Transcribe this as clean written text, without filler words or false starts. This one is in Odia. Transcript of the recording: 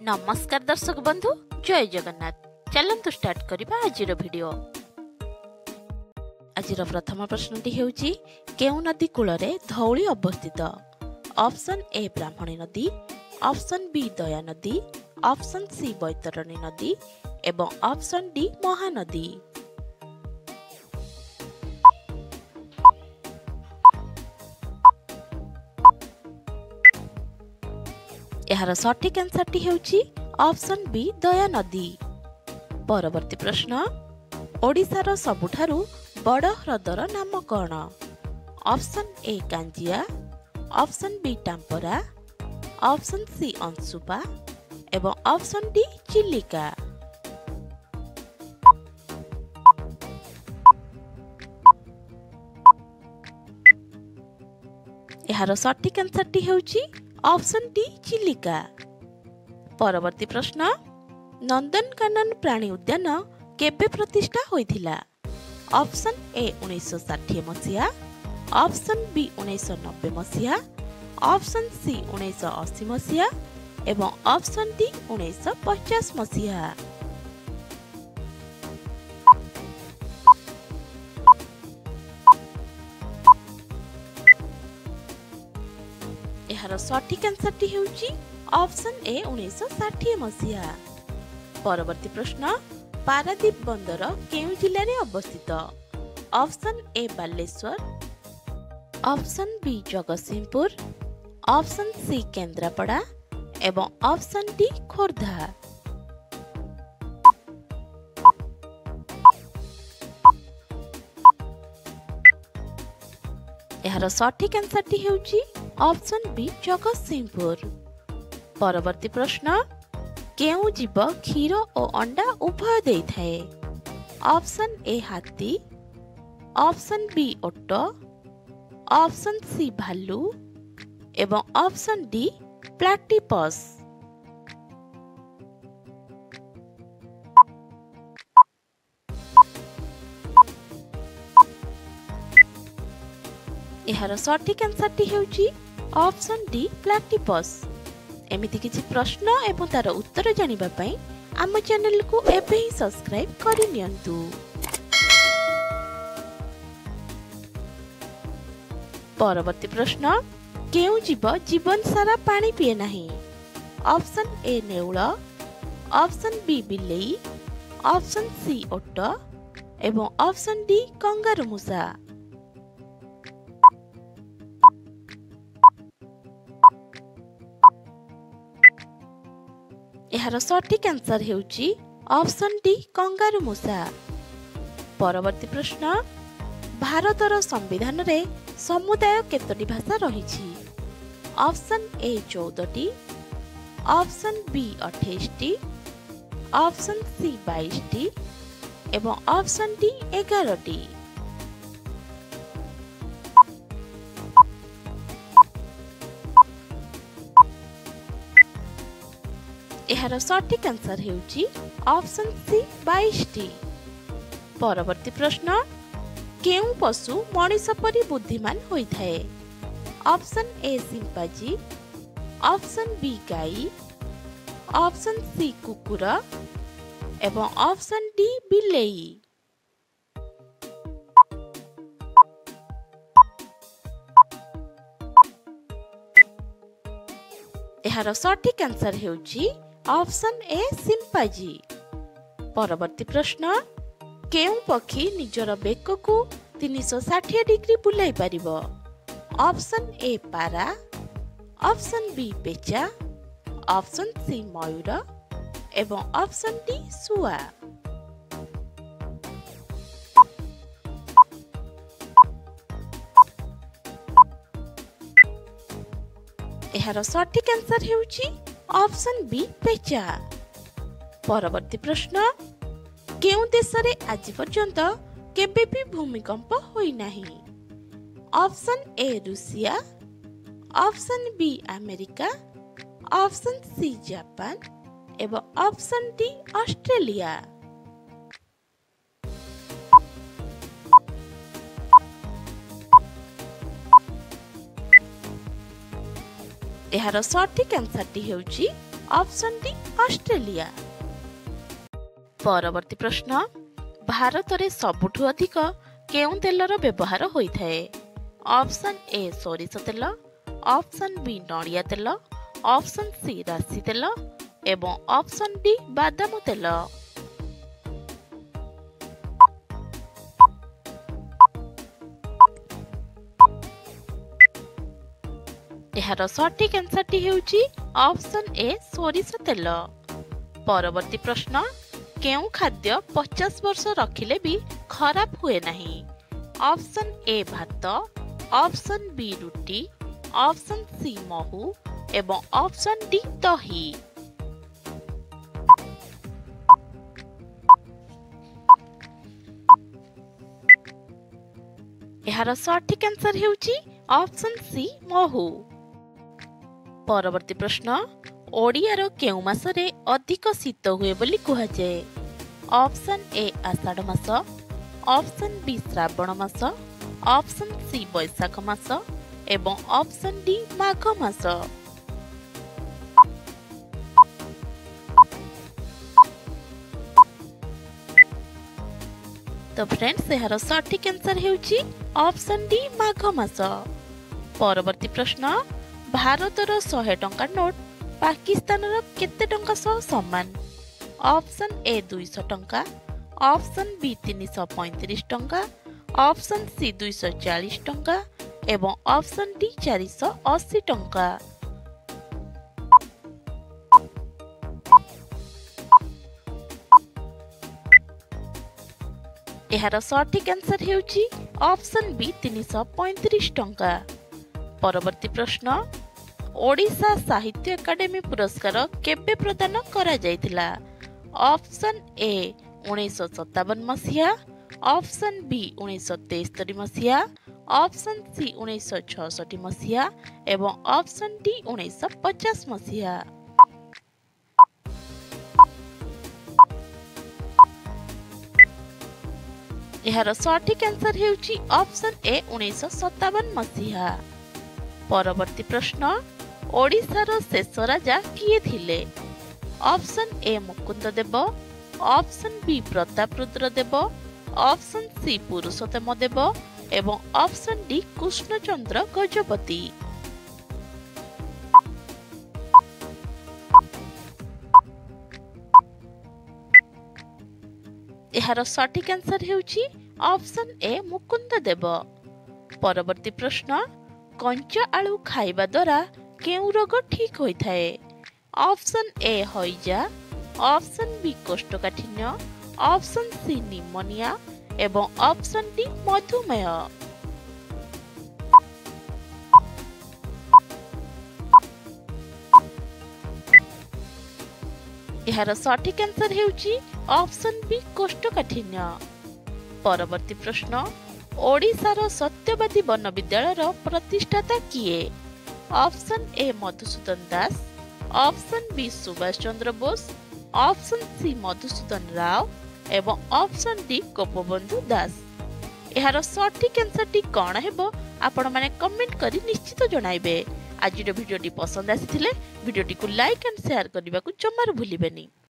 ନମସ୍କାର ଦର୍ଶକ ବନ୍ଧୁ, ଜୟ ଜଗନ୍ନାଥ। ଚାଲନ୍ତୁ ଷ୍ଟାର୍ଟ କରିବା ଆଜିର ଭିଡ଼ିଓ। ଆଜିର ପ୍ରଥମ ପ୍ରଶ୍ନଟି ହେଉଛି, କେଉଁ ନଦୀ କୂଳରେ ଧଉଳି ଅବସ୍ଥିତ? ଅପସନ୍ ଏ ବ୍ରାହ୍ମଣୀ ନଦୀ, ଅପସନ୍ ବି ଦୟା ନଦୀ, ଅପସନ୍ ସି ବୈତରଣୀ ନଦୀ ଏବଂ ଅପସନ୍ ଡି ମହାନଦୀ। ଏହାର ସଠିକ୍ ଆନ୍ସରଟି ହେଉଛି ଅପସନ୍ ବି ଦୟା ନଦୀ। ପରବର୍ତ୍ତୀ ପ୍ରଶ୍ନ, ଓଡ଼ିଶାର ସବୁଠାରୁ ବଡ଼ ହ୍ରଦର ନାମ କ'ଣ? Option A Kanjia, option B Tampara, option C Anshupa ଏବଂ ଅପସନ୍ ଡି ଚିଲିକା। ଏହାର ସଠିକ୍ ଆନ୍ସରଟି ହେଉଛି ଅପସନ୍ ଡି ଚିଲିକା। ପରବର୍ତ୍ତୀ ପ୍ରଶ୍ନ, ନନ୍ଦନକାନନ ପ୍ରାଣୀ ଉଦ୍ୟାନ କେବେ ପ୍ରତିଷ୍ଠା ହୋଇଥିଲା? ଅପସନ୍ ଏ 1960 ମସିହା, ଅପସନ୍ ବି 1990 ମସିହା, ଅପସନ୍ ସି 1980 ମସିହା ଏବଂ ଅପସନ୍ ଡି 1950 ମସିହା। ଏହାର ସଠିକ୍ ଆନ୍ସରଟି ହେଉଛି ଅପସନ୍ ଏ 1960 ମସିହା। ପରବର୍ତ୍ତୀ ପ୍ରଶ୍ନ, ପାରାଦୀପ ବନ୍ଦର କେଉଁ ଜିଲ୍ଲାରେ ଅବସ୍ଥିତ? Option A Baleswar, option B Jagatsinghpur, option C Kendrapara ଏବଂ ଅପସନ୍ ଡି ଖୋର୍ଦ୍ଧା। ଏହାର ସଠିକ୍ ଆନ୍ସରଟି ହେଉଛି ଅପସନ୍ ବି ଜଗତସିଂହପୁର। ପରବର୍ତ୍ତୀ ପ୍ରଶ୍ନ, କେଉଁ ଜୀବ କ୍ଷୀର ଓ ଅଣ୍ଡା ଉଭୟ ଦେଇଥାଏ? ଅପସନ୍ ଏ ହାତୀ, ଅପସନ୍ ବି ଓଟ, ଅପସନ୍ ସି ଭାଲୁ ଏବଂ ଅପସନ୍ ଡି ପ୍ଲାଟିପସ୍। ଏହାର ସଠିକ୍ ଆନ୍ସରଟି ହେଉଛି ଅପସନ୍ ଡି ପ୍ଲାଟିପସ୍। ଏମିତି କିଛି ପ୍ରଶ୍ନ ଏବଂ ତାର ଉତ୍ତର ଜାଣିବା ପାଇଁ ଆମ ଚ୍ୟାନେଲକୁ ଏବେ ହିଁ ସବସ୍କ୍ରାଇବ୍ କରିନିଅନ୍ତୁ। ପରବର୍ତ୍ତୀ ପ୍ରଶ୍ନ, କେଉଁ ଜୀବ ଜୀବନ ସାରା ପାଣି ପିଏ ନାହିଁ? ଅପସନ୍ ଏ ନେଉଳ, ଅପସନ୍ ବି ବିଲେଇ, ଅପସନ୍ ସି ଓଟ ଏବଂ ଅପସନ୍ ଡି କଙ୍ଗାରୁ ମୂଷା। ଏହାର ସଠିକ୍ ଆନ୍ସର ହେଉଛି ଅପସନ୍ ଡି କଙ୍ଗାରୁ ମୂଷା। ପରବର୍ତ୍ତୀ ପ୍ରଶ୍ନ, ଭାରତର ସମ୍ବିଧାନରେ ସମୁଦାୟ କେତୋଟି ଭାଷା ରହିଛି? ଅପସନ୍ ଏ 14ଟି, ଅପସନ୍ ବି 28ଟି, ଅପସନ୍ ସି 22ଟି ଏବଂ ଅପସନ୍ ଡି 11ଟି। ଏହାର ସଠିକ୍ ଆନ୍ସର ହେଉଛି ଅପସନ୍ ସି 22ଟି। ପରବର୍ତ୍ତୀ ପ୍ରଶ୍ନ, କେଉଁ ପଶୁ ମଣିଷ ପରି ବୁଦ୍ଧିମାନ ହୋଇଥାଏ? Option A chimpanzee, option B ଗାଈ, ଅପସନ୍ ସି କୁକୁର ଏବଂ ଅପସନ୍ ଡି ବିଲେଇ। ଏହାର ସଠିକ୍ ଆନ୍ସର ହେଉଛି ଅପସନ୍ ଏ ସିମ୍ପାଜି। ପରବର୍ତ୍ତୀ ପ୍ରଶ୍ନ, କେଉଁ ପକ୍ଷୀ ନିଜର ବେକକୁ 360 ଡିଗ୍ରୀ ବୁଲାଇ ପାରିବ? ଅପସନ୍ ଏ ପାରା, ଅପସନ୍ ବି ପେଚା, ଅପସନ୍ ସି ମୟୂର ଏବଂ ଅପସନ୍ ଡି ଶୁଆ। ଏହାର ସଠିକ୍ ଆନ୍ସର ହେଉଛି ଅପସନ୍ ବି ପେଚା। ପରବର୍ତ୍ତୀ ପ୍ରଶ୍ନ, କେଉଁ ଦେଶରେ ଆଜି ପର୍ଯ୍ୟନ୍ତ କେବେ ବି ଭୂମିକମ୍ପ ହୋଇନାହିଁ? Option A Russia, option B America, option C Japan ଏବଂ ଅପସନ୍ ଡି ଅଷ୍ଟ୍ରେଲିଆ। ଏହାର ସଠିକ୍ ଆନ୍ସରଟି ହେଉଛି Option D Australia. ପରବର୍ତ୍ତୀ ପ୍ରଶ୍ନ, ଭାରତରେ ସବୁଠୁ ଅଧିକ କେଉଁ ତେଲର ବ୍ୟବହାର ହୋଇଥାଏ? ଅପସନ୍ ଏ ସୋରିଷ ତେଲ, ଅପସନ୍ ବି ନଡ଼ିଆ ତେଲ, ଅପସନ୍ ସି ରାଶି ତେଲ ଏବଂ ଅପସନ୍ ଡି ବାଦାମ ତେଲ। ଏହାର ସଠିକ୍ ଆନ୍ସରଟି ହେଉଛି ଅପସନ୍ ଏ ସୋରିଷ ତେଲ। ପରବର୍ତ୍ତୀ ପ୍ରଶ୍ନ, କେଉଁ ଖାଦ୍ୟ 50 ବର୍ଷ ରଖିଲେ ବି ଖରାପ ହୁଏ ନାହିଁ? ଅପସନ୍ ଏ ଭାତ, ଅପସନ୍ ବି ରୁଟି, ଅପସନ୍ ସି ମହୁ ଏବଂ ଅପସନ୍ ଡି ଦହି। ଏହାର ସଠିକ୍ ଆନ୍ସର ହେଉଛି ଅପସନ୍ ସି ମହୁ। ପରବର୍ତ୍ତୀ ପ୍ରଶ୍ନ, ଓଡ଼ିଆର କେଉଁ ମାସରେ ଅଧିକ ଶୀତ ହୁଏ ବୋଲି କୁହାଯାଏ? ଅପସନ୍ ଏ ଆଷାଢ଼ ମାସ, ଅପସନ୍ ବି ଶ୍ରାବଣ ମାସ, ଅପସନ୍ ସି ବୈଶାଖ ମାସ ଏବଂ ଅପସନ୍ ଡି ମାଘ ମାସ। ତ ଫ୍ରେଣ୍ଡସ୍, ଏହାର ସଠିକ୍ ଆନ୍ସର ହେଉଛି ଅପସନ୍ ଡି ମାଘ ମାସ। ପରବର୍ତ୍ତୀ ପ୍ରଶ୍ନ, ଭାରତର 100 ଟଙ୍କା ନୋଟ୍ ପାକିସ୍ତାନର କେତେ ଟଙ୍କା ସହ ସମାନ? ଅପସନ୍ ଏ 200 ଟଙ୍କା, ଅପସନ୍ ବି 335 ଟଙ୍କା, ଅପସନ୍ ସି 240 ଟଙ୍କା ଏବଂ ଅପସନ୍ ଡି 480 ଟଙ୍କା। ଏହାର ସଠିକ୍ ଆନ୍ସର ହେଉଛି ଅପସନ୍ ବି 335 ଟଙ୍କା। ପରବର୍ତ୍ତୀ ପ୍ରଶ୍ନ, ଓଡ଼ିଶା ସାହିତ୍ୟ ଏକାଡେମୀ ପୁରସ୍କାର କେବେ ପ୍ରଦାନ କରାଯାଇଥିଲା? ଅପସନ୍ ଏ 1957 ମସିହା, ଅପସନ୍ ବି 1973 ମସିହା, ଅପସନ୍ ସି 1966 ମସିହା ଏବଂ ଅପସନ୍ ଡି 1950 ମସିହା। ଏହାର ସଠିକ୍ ଆନ୍ସର ହେଉଛି ଅପସନ୍ ଏ 1957 ମସିହା। ପରବର୍ତ୍ତୀ ପ୍ରଶ୍ନ, ଓଡ଼ିଶାର ଶେଷ ରାଜା କିଏ ଥିଲେ? Option A Mukunda Deba, option B Pratap Rudra Deba, option C Purushottam Deba ଏବଂ ଅପସନ୍ ଡି କୃଷ୍ଣଚନ୍ଦ୍ର ଗଜପତି। ଏହାର ସଠିକ୍ ଆନ୍ସର ହେଉଛି ଅପସନ୍ ଏ ମୁକୁନ୍ଦ ଦେବ। ପରବର୍ତ୍ତୀ ପ୍ରଶ୍ନ, କଞ୍ଚା ଆଳୁ ଖାଇବା ଦ୍ୱାରା କେଉଁ ରୋଗ ଠିକ୍ ହୋଇଥାଏ? ଅପସନ୍ ଏ ହଇଜା, ଅପସନ୍ ବି କୋଷ୍ଠକାଠିନ୍ୟ, ଅପସନ୍ ସି ନିମୋନିଆ ଏବଂ ଅପସନ୍ ଡି ମଧୁମେହ। ଏହାର ସଠିକ୍ ଆନ୍ସର ହେଉଛି ଅପସନ୍ ବି କୋଷ୍ଠକାଠିନ୍ୟ। ପରବର୍ତ୍ତୀ ପ୍ରଶ୍ନ, ଓଡ଼ିଶାର ସତ୍ୟବାଦୀ ବନ ବିଦ୍ୟାଳୟର ପ୍ରତିଷ୍ଠାତା କିଏ? Option A Madhusudan Das, option B Subhash Chandra Bose, option C Madhusudan Rao ଏବଂ ଅପସନ୍ ଡି ଗୋପବନ୍ଧୁ ଦାସ। ଏହାର ସଠିକ୍ ଆନ୍ସରଟି କ'ଣ ହେବ ଆପଣମାନେ କମେଣ୍ଟ କରି ନିଶ୍ଚିତ ଜଣାଇବେ। ଆଜିର ଭିଡ଼ିଓଟି ପସନ୍ଦ ଆସିଥିଲେ ଭିଡ଼ିଓଟିକୁ ଲାଇକ୍ ଆଣ୍ଡ ସେୟାର କରିବାକୁ ଜମାରୁ ଭୁଲିବେନି।